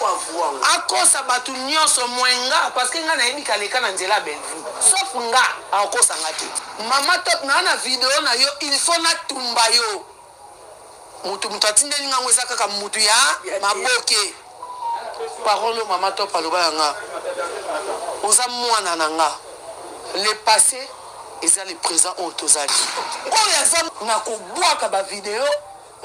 Akosa bato nyonso moins nga parce que nga nayebi kaleka na nzela ya Bellevue, sauf nga akokosa nga te. Mama Top, naa na video na yo, il faut natumba yo. Mutu mutu atindeli nga yango eza kaka mutu ya maboke. Parole oyo Mama Top aloba ya nga, oza mwana na nga, le passe eza le present oyo tozali. Oyo aza nakobwaka ba video,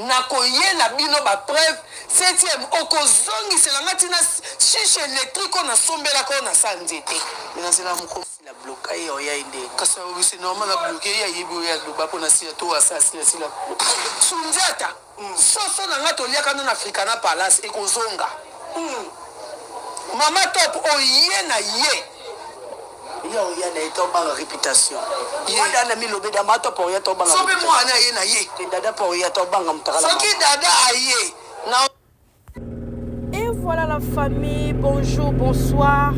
nakoyela bino ba preuve. Septième, okozongisela nga tina chiche electrique oyo nasombelaka oyo na sa nzete. Mais nazela mokolo. Sila bloka ye oya ye nde. Kasi c'est normal a bloquer ye, ayebi oyo aloba pona sila to asa sila sila. Sundiata, soso na nga toliaka no na Africana Palace ekozonga. Mama Top oye na ye. Ya oya na ye to banga réputation. Mwana na milobe da ma top oya to banga. Sope mwana aye na ye. Te dada pa oya to banga mutakala. Soki dada aye na. Et voilà la famille, bonjour, bonsoir.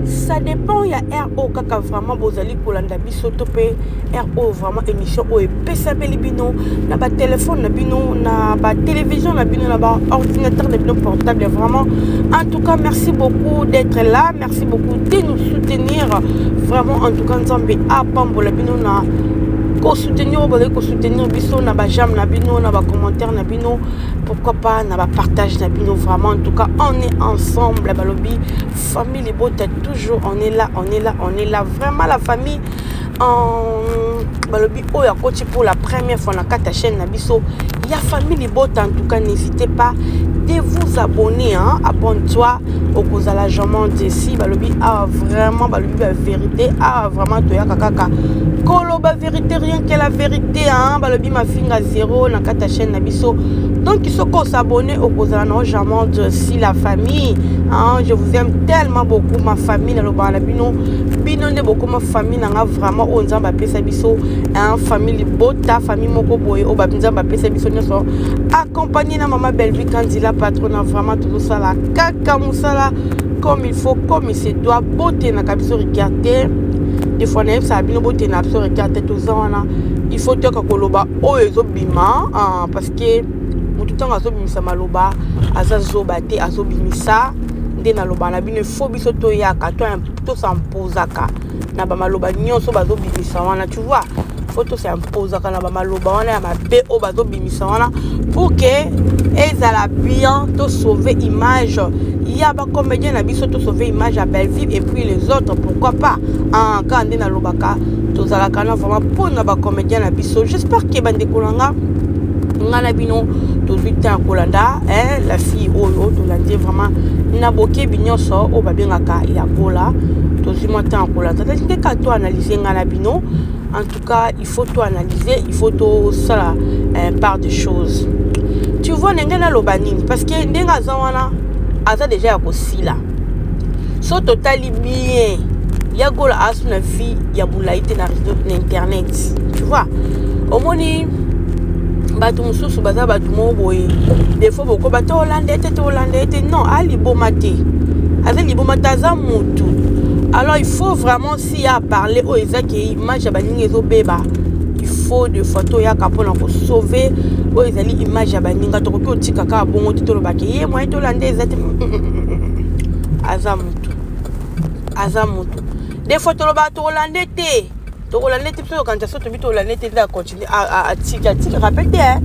Ça dépend ya RO kaka vraiment bozali kolanda biso to pe RO vraiment émission oyo epesameli bino na ba téléphone na bino na ba télévision na bino na ba ordinateur na bino portable. Vraiment, en tout cas, merci beaucoup d'être là, merci beaucoup de nous soutenir. Vraiment, en tout cas, Nzambe apambola bino na ko soutenir, bozali ko soutenir biso na ba j'aime na bino, na ba commentaire na bino, pourquoi pas na ba partage na bino. Vraiment, en tout cas, on est ensemble, balobi famille libota, toujours on est là, on est là, on est là. Vraiment la famille, balobi oyo akoti pour la première fois na kati ya chaîne na biso ya famille libota, en tout cas n'hésitez pas de vous abonner, hein, abonne-toi, okozala jamais déçu. Balobi ah vraiment, balobi ba vérité, ah vraiment toyaka kaka koloba vérité, rien que la vérité, hein. Balobi mafinga zéro na kati ya chaîne na biso. Donc soki osabonner, okozala na jamais déçu la famille, hein. Je vous aime tellement beaucoup, ma famille. Nalobaka na bino, bino nde bokoma famille na nga vraiment oyo Nzambe apesa biso, hein, famille libota, famille moko boye oyo Nzambe apesa biso nyonso, accompagné na mama Bellevue Kandila patrona. Vraiment tozosala kaka mosala comme il faut, comme il se doit. Botenaka biso regard te, des fois nayebisaka bino, botenaka biso regard te. Toza wana, il faut toyoka koloba oyo ezobima, parce que motu ntango azobimisa maloba aza zoba te, azobimisa nde naloba na bino. Il faut biso toyaka tos'imposaka na bamaloba nyonso bazobimisa wana, tu vois. Faut tos'imposaka na bamaloba wana ya mabe oyo bazobimisa wana pour que ezala bien, tosauve image ya bacomédien na biso, tosauve image ya Bellevue et puis les autres, pourquoi pas. Kaka nde nalobaka, tozalaka na vraiment mpona bacomédien na biso. J'espère que bandeko na nga, nga na bino tozwi temps ya kolanda la fille oyo tolandi vraiment na bokebi nyonso oyo babengaka ya Gola. Tozwi mwa temps ya kolanda nde kaka toanalyse nga na bino. En tout cas, il faut to analyser, il faut tosala part de choses, tu vois. Ndenge naloba nini, parce que ndenge aza wana, aza déjà ya kosila. So totali bien, ya Gola asu na vie ya molai te na réseau, na internet, tu vois. Omoni bato mosusu baza bato moko boye, des fois bokoba tolanda ete tolanda ete non, aliboma te, aza liboma te, aza motu. Alors il faut vraiment, si ya parler oyo eza ke image ya baninga ezobeba, il faut de fois toyaka mpona kosauve oyo ezali image ya baninga. Tokoki kotika kaka bongo te, tolobaka ye moyen tolanda eza te. Aza motu, aza motu. Des fois tolobaka tokolanda te, tokolanda te. Biso tokanisa so tobi tolanda te nde acontinue, atika atikaka mpe te,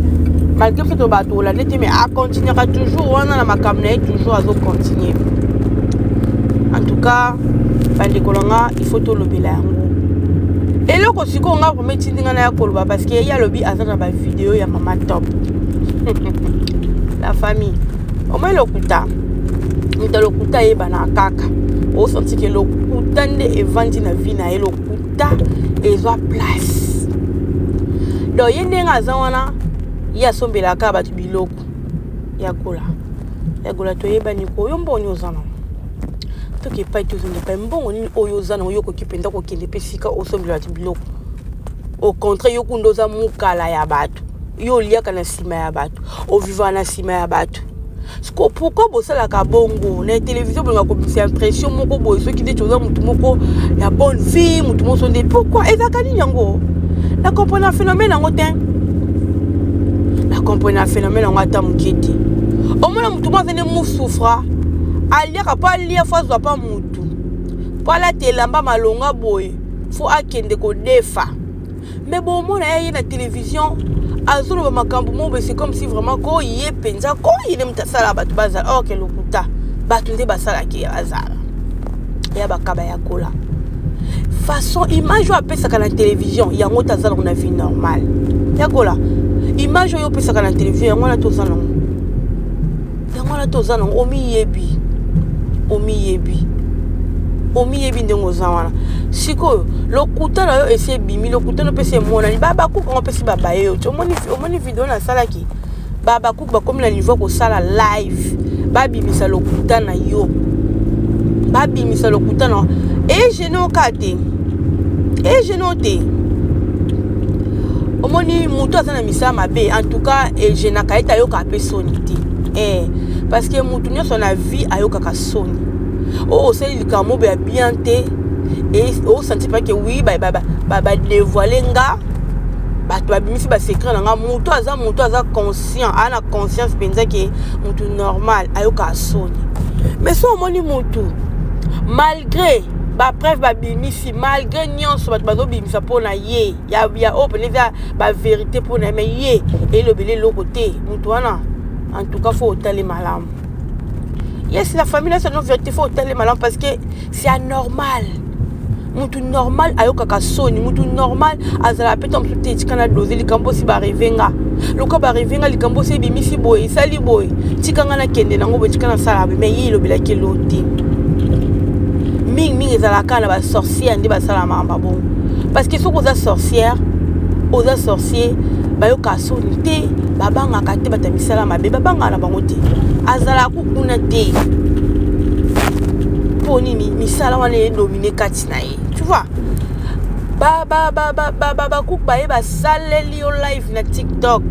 malgré biso tolobaka tokolanda te, mais acontinuera toujours wana na makambo na ye, toujours azocontinue. En tout cas, bandeko na nga, il faut tolobela yango. Eloko sikoyo nga vraiment etindi nga na ya koloba, parce que ye alobi aza na bavideo ya Mama Top. La famille, omoi lokuta, moto lokuta ayebanaka kaka. Osenti ke lokuta nde evandi na vie na ye, lokuta ezwa place. Donc ye ndenge aza wana, ye asombelaka bato biloko. Ya Gola, ya Gola, toyebani ko yo mbongo nini oza nango? Toki epai, tozongi epai, mbongo nini oyo oza nango? Yo okoki mpenza kokende mpe sika osombela bato biloko? Au contraire, yo kunda oza mokala ya bato, yo oliaka na nsima ya bato, ovivaka na nsima ya bato. Siko pourquoi bosalaka bongo na télévision? Bolinga kobimisa impression moko boye, soki neti oza motu moko ya bonne vie, motu moko nde. Pourquoi ezalaka nini yango? Na comprendre phénomène yango te, na comprendre phénomène yango ata moke te. Omona motu moko aza nde mosufra. Aliaka mpo alia, fo azwa mpa mutu mpo alata elamba malonga boye, fo akende kodefa. Mais bomona ye na télévision azoloba makambo moko boye, c'est comme si vraiment ko ye mpenza ko ye nde moto asalaka bato bazala. Or ke lokuta, bato nde basalaki ye bazala ya bakaba ya kola. Façon image oyo apesaka na télévision, yango te aza nango na vie normale. Ya kola, image oyo opesaka na télévision, yango wana toza nango, yango wana toza nango. Omiyebi, omiyebi, omiyebi ndenge oza wana. Sikoyo lokuta na yo esi ebimi, lokuta no mpesi emonani. Babakuku yango mpesi babaye yo ti. Omoni video nasalaki, babakuku bakomi na niveau kosala live, babimisa lokuta na yo, babimisa lokuta na egene oka te, egene o te. Omoni moto aza na misala mabe, en tout cas egenaka ete ayokaka mpe soni te, parce que motu nyonso na vie ayokaka soni. Oyo osali likambo boye ya bien te, osanti pa ke oui, badévoile nga, bato babimisi basecret na nga. Moto aza conscient, aa na conscience mpenza ke motu normal ayokaka soni. Mais so omoni motu, malgré bapreuve babimisi, malgré nyonso bato bazobimisa mpo na ye ya oyo pene eza bavérité mpo na ye, mais ye elobeli eloko te, motu wana en tout cas faut otale malamu. Yes, la famille nyonso no vérité, faut otale malamu parce que c'est anormal. Mutu normal ayokaka soni, mutu normal azalaka mpe ta mosusu te. Tika na dose likambo osi bareve nga, loka bareve nga likambo osi ebimisi boye, esali boye, tika nga nakende nango boye, tika nasala boye. Mais ye elobelaki elo te. Mingimingi ezalaka na basorcière nde basala makambo bongo, parce que soki oza sorcière, oza sorcier, bayokaka soni te, babangaka te. Bato ya misala mabe babangaka na bango te, azalaka kuna te. Mpo nini? Misala wana edomine kati na ye, tu vois. Bakuku baye basaleli yo live na TikTok,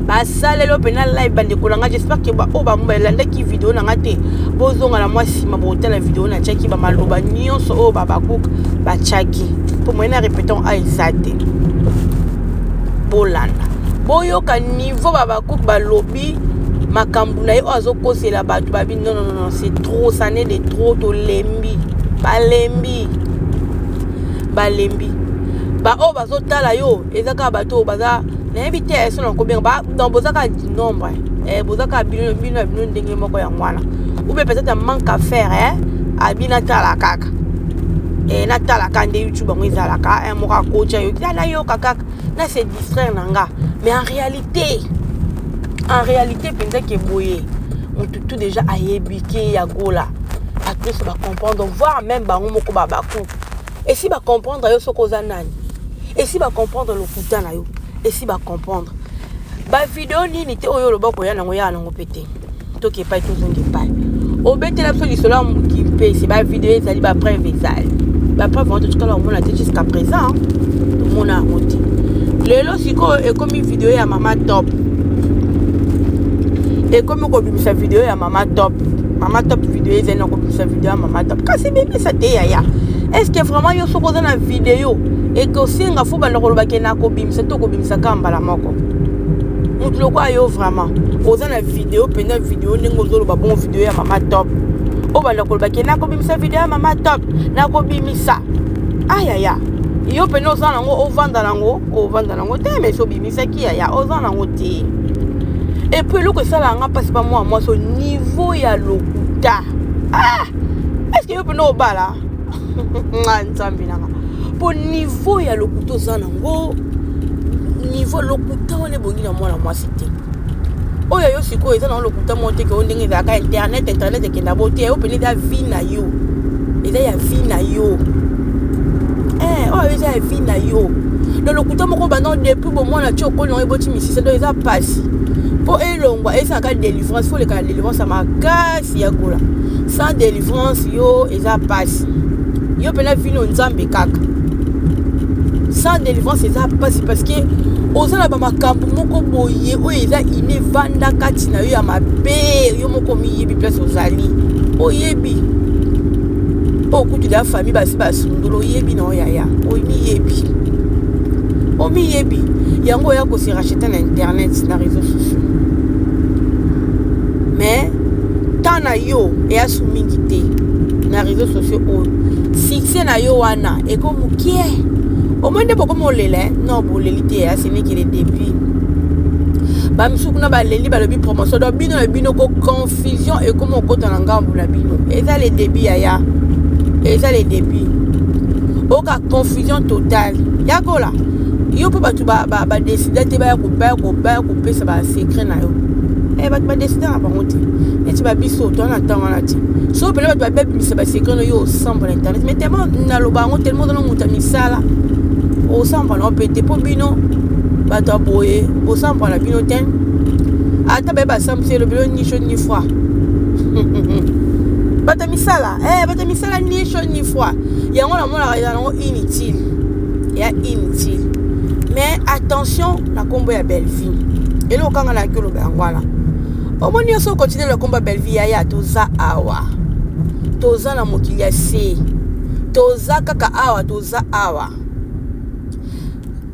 basaleli yo mpena live. Bandeko na nga, j'espère ke oyo balandaki video na nga te, bozonga na mwa nsima, botala video natiaki, bamaloba nyonso oyo babakuku batiaki, mpo moyen na répéton a eza te. Bolanda, boyoka niveau babakuku balobi makambo na ye oyo azokosela bato. Babi non, non, non, c'est trop, ça n'est de trop. Tolembi, balembi, balembi. Baoyo bazotala yo eza kaka bato oyo baza, nayebi te so na kobenga, donc boza kaka du nombre, boza kaka bino bino na bino ndenge moko. Yango wana, ou bien peut-être manque à faire, abi natala kaka, natalaka nde YouTube yango ezalaka moko akotya yo, nayoka kaka na se distraire na nga. Mais en réalité, en réalité mpenza ke boye, motu tout déjà ayebi ke ya Gola, bato nyonso bacomprendre, voire même bango moko babaku esi bacomprendre yo soki oza nani, esi bacomprendre lokuta na yo, esi bacomprendre bavideo nini te oyo oloba koya nango, yaka nango mpe te. Toki epai, tozonga epai obetela biso lisolo ya mokimpesi. Bavideo ezali, bapreuve ezali, bapreuve wana totikala komona te jusqu'à présent, tomona yango te. Lelo sikoyo ekomi video ya Mama Top, ekomi kobimisa video ya Mama Top. Mama Top, video ezali na kobimisa video ya Mama Top, kasi bimisa te yaya. Est ce que vraiment yo soki oza na video ekosenga fo banda koloba ke na kobimisa to kobimisa kaka mbala moko? Motu lokola yo vraiment oza na video mpenza, video ndenge ozoloba bongo, video ya Mama Top, oyo banda koloba ke nakobimisa video ya Mama Top, nakobimisa, ayaya, yo mpena oza nango, ovanda nango, ovanda nango te. Mais obimisaki yaya, oza nango te. Et puis eloko esalaka nga mpasi pa mwa mwasi, au niveau ya lokuta, ah, est ce que yo mpena obala Nzambe nanga? Mpo niveau ya lokuta oza nango, niveau lokuta wana ebongi na mwana mwasi te. Oyo yo sikoyo eza nango lokuta moko te ke oyo ndenge ezalaka internet, internet ekenda bo te. Yo pene eza vie na yo, eza ya vie na yo, oyo eza ya vie na yo. Donc lokuta moko banda depuis bomwana ti okoli nango, eboti misisa. Donc eza mpasi mpo elongwa, esalaka délivrance, fo oleka na délivrance ya makasi ya Gola. Sans délivrance yo eza mpasi, yo mpena vino Nzambe kaka. Sans délivrance eza mpasi, parce que oza na bamakambo moko boye oyo eza ine evanda kati na yo ya mabe. Yo moko omiyebi place ozali, oyebi oyo kutu da famille basi basundula, oyebi na oyo yaya, omiyebi, omiyebi. Yango oya kose racheter na internet, na réseaux sociaux. Mais temps Temps na yo eya su mingi te na réseaux sociaux oyo. Succès na yo wana eko mokie. Omoni nde bokomi olela eh? Non, boleli te ya, ce n'est que le début. Bamisusu kuna baleli, balobi promotion. Donc bino na bino ko confusion ekomi okota na ngambu na bino. Eza le début yaya, eza le début. Oka confusion totale yakola yo mpo bato badesida te baya kopesa basecret na yo. Bato badesida na bango te neti babiso toza na ntango wana te. So pene bato babebimisa basecret na yo, osamba na internet, mais tellement naloba yango, tellement ozana moto ya misala, osamba na yo mpe te, mpo bino bato ya boye bosamba na bino te. Ata baye basambisi, elobeli yo ni chaud ni froid. Bato ya misala, bato ya misala, ni chaud ni froid. Yango namonaka eza nango inutile, ya inutile. Mais attention na nkombo ya Bellevue. Eloko kanga nayaki oloba yango wana. Omoni nyonso, okontinue na nkombo ya Bellevue yaya. Toza awa, toza na mokili ya se, toza kaka awa, toza awa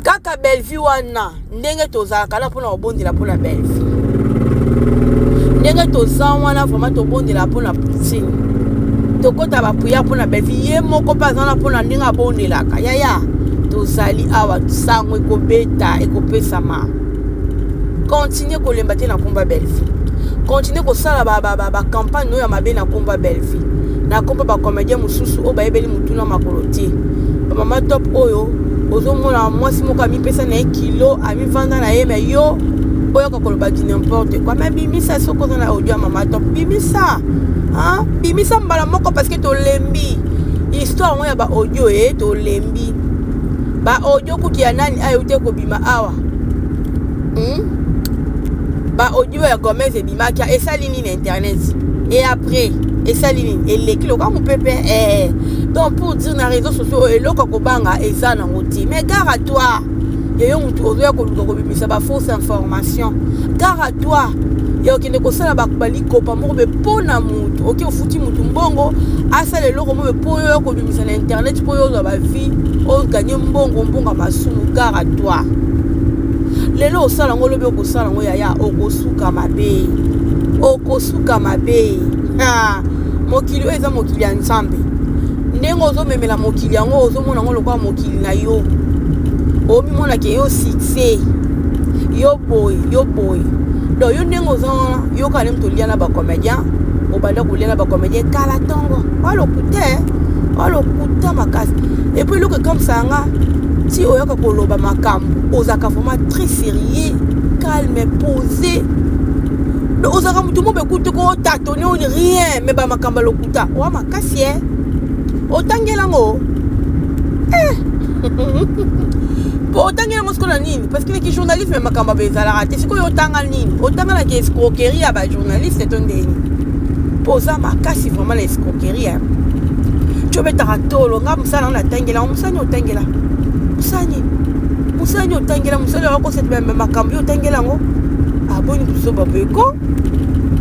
kaka. Bellevue wana, ndenge tozalaka na mpona kobondela mpona Bellevue, ndenge toza wana vraiment, tobondela mpona Poutine, tokɔta baprière mpona Bellevue. Ye moko mpe aza wana mpona ndenge abondelaka yaya. Tozali awa, sango ekobeta, ekopesama. Continue kolemba te na nkombo ya Bellevue, continue kosala bacampagne oyo ya mabe na nkombo ya Bellevue, na nkombo bacomédien mosusu oyo bayebeli motuna makolo te. Bamama top oyo ozomona, mwasi moko amipesa na ye kilo, amivanda na ye, mais yo oyoka koloba du n'importe quoi. Mais bimisa, soki oza na audio ya mama top, bimisa, bimisa mbala moko, parce que tolembi histoire yango ya baaudio. E tolembi baaudio kutu ya nani ayo te kobima awa, Baaudio ya Gomez ebimaki, esali nini internet? Et après esali nini? Eleki lokola mopepe. Donc pour dire, na réseaux sociaux oyo, eloko ya kobanga eza nango te. Mais gare à toi, yeyo motu ozoya koluka kobimisa bafausse information. Gare à toi ya okende kosala balikopa moko be mpo na motu oke ofuti motu mbongo asala eloko moko be mpo oyo oya kobimisa na internet, mpo oyo ozwa bavues, ogagner mbongo, mbongo ya masumu. Gare à toi. Lelo osala yango, olobi okosala yango yaya, okosuka mabe, okosuka mabe. Mokili oyo eza mokili ya Nzambe. Ndenge ozomemela mokili yango, ozomona yango lokola mokili na yo, omimonake yo succès, yo boye, yo boye. Donc yo ndenge oza wana, yoka nde moto olia na bacomédien, obanda kolia na bacomédien kala ntongo, walokuta, walokuta makasi. Et puis eloko ekamwisa yanga ti oyaka koloba makambo, ozalaka vraiment très sérieux, calme, posé. Donc ozalaka motu mo bekuti kotatone oni rien, mais bamakambo ya lokuta owa makasi. E otangelango po otangela yango sikoyo na nini? Parce que leki journalisme, makambo abe ezalaka te. Sikoyo otanga nini? Otangalaka escroquerie ya bajournaliste to ndeni? Mpo oza makasi vraiment na escroquerie. Ti obetaka tolo, nga mosala ngo natangela yango. Mosani otangela, mosani, mosani otangela, mosali akoseta makambo yo otangela yango. Aboni buzoba boye ko,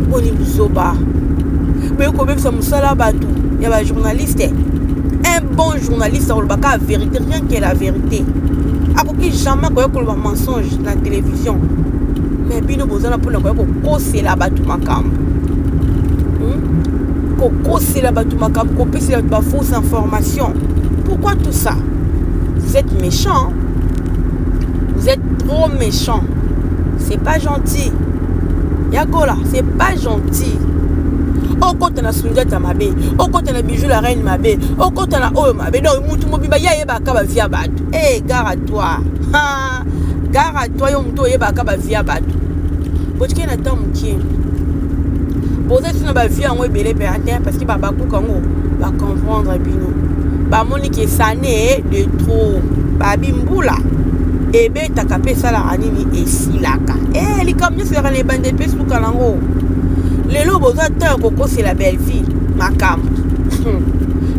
boni buzoba boye kobebisa mosala ya bato ya bajournaliste. Un bon journaliste akolobaka vérité, rien que la vérité. Akoki jamais koya koloba mensonge na télévision. Mais bino bozala mpona koya kokosela bato makambo, Kokosela bato makambo, kopesela bato bafausse information. Pourquoi tout ça? Vous êtes méchant, vous êtes trop méchant. C'est pas gentil yakola, c'est pas gentil. Okota na Sundiata mabe, okota na Bijou la reine mabe, okota na oyo mabe. Donc mutu mobimba ye ayebaka bavie ya bato. E gare à toi, gare à toi, yo motu oyebaka bavie ya bato. Botikei na temps mokie, boza tina bavie yango ebele mpe te, parce que babakuka yango, bacomprendre bino, bamoni ke sane de trop. Babi mbula ebetaka mpe esalaka nini? Esilaka. E likambo nyonso ezalaka na ebandeli mpe suka nango. Lelo boza temps ya kokosela Bellevue makambo,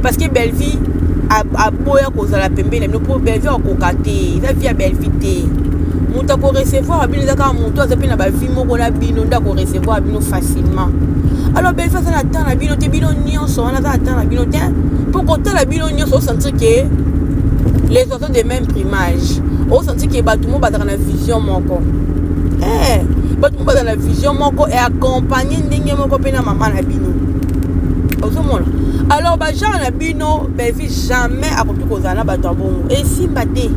parce que Bellevue aboya kozala pembeni na bino, mpo Bellevue akoka te. Eza vie ya Bellevue te. Moto akorecevoir bino eza kaka moto aza mpe na bavie moko na bino nde akorecevoir bino facilement. Alors Bellevue aza na temps na bino te. Bino nyonso wana aza na temps na bino te, mpo kotala bino nyonso, osentir ke les oiseaux de même plumage, osentir ke bato mo bazalaka na vision moko, bato mo bazala na vision moko e accompagne ndenge moko mpe na mama na bino. Ozomona, alors bagenre na bino, Belvi jamais akoki kozala na bato ya bongo. Esimba te,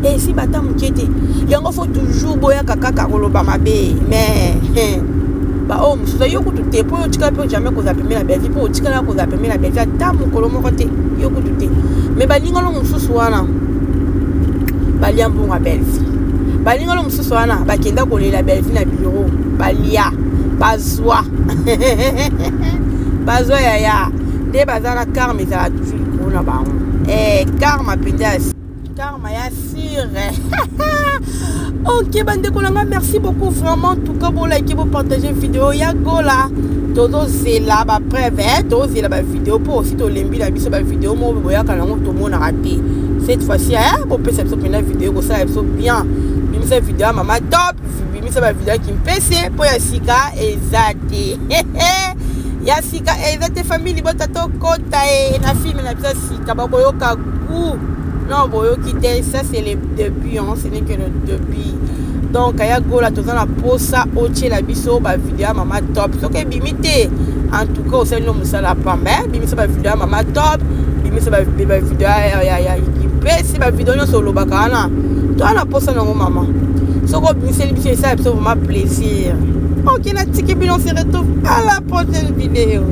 esimba ata moke te. Yango faut toujours boyaka kaka koloba mabe. Mais baoyo mosusu, yo kutu te, mpo yo otikala mpe jamais kozala pembeni na Belvi, mpo otikala kozala pembeni na Belvi ata mokolo moko te, yo kutu te. Mais balingano mosusu wana balia mbongo ya Belvi, balingano mosusu wana bakenda kolela Belvi na bureau, balia, bazwa, bazwa. Yaya nde baza na karma, ezala toujours likolo na bango. Karma mpenza, karma ya sure. Ok, bandeko na nga, merci beaucoup vraiment. En tout cas, bolike, bopartage vidéo ya Gola. Tozozela bapreuve, tozozela bavideo, mpo osi tolembi na biso bavideo moko boyaka nango, tomonaka te. Cette fois-ci, bopesa biso mpenza video, kosala biso bien. Bimisa video ya Mama Top, bimisa bavideo ya Kimpese, mpo ya sika eza te, ya sika eza te. Famille libota, tokota e na film na biso ya sika, bakoyoka goût. Non, boyoki te, ça c'est le début, hein, ce n'est que le début. Donc aya Gola, toza na posa otiela biso bavideo ya Mama Top. Soki ebimi te, en tout cas osali no mosala pamba. Bimisa bavideo ya Mama Top, bimisa bavideo ya Kimpesi, bavideo nyonso olobaka wana, toza na posa nango. Mama, soki obimiseli biso, esala biso vraiment plaisir. Ok, natiki bino, se retrouve à la prochaine vidéo.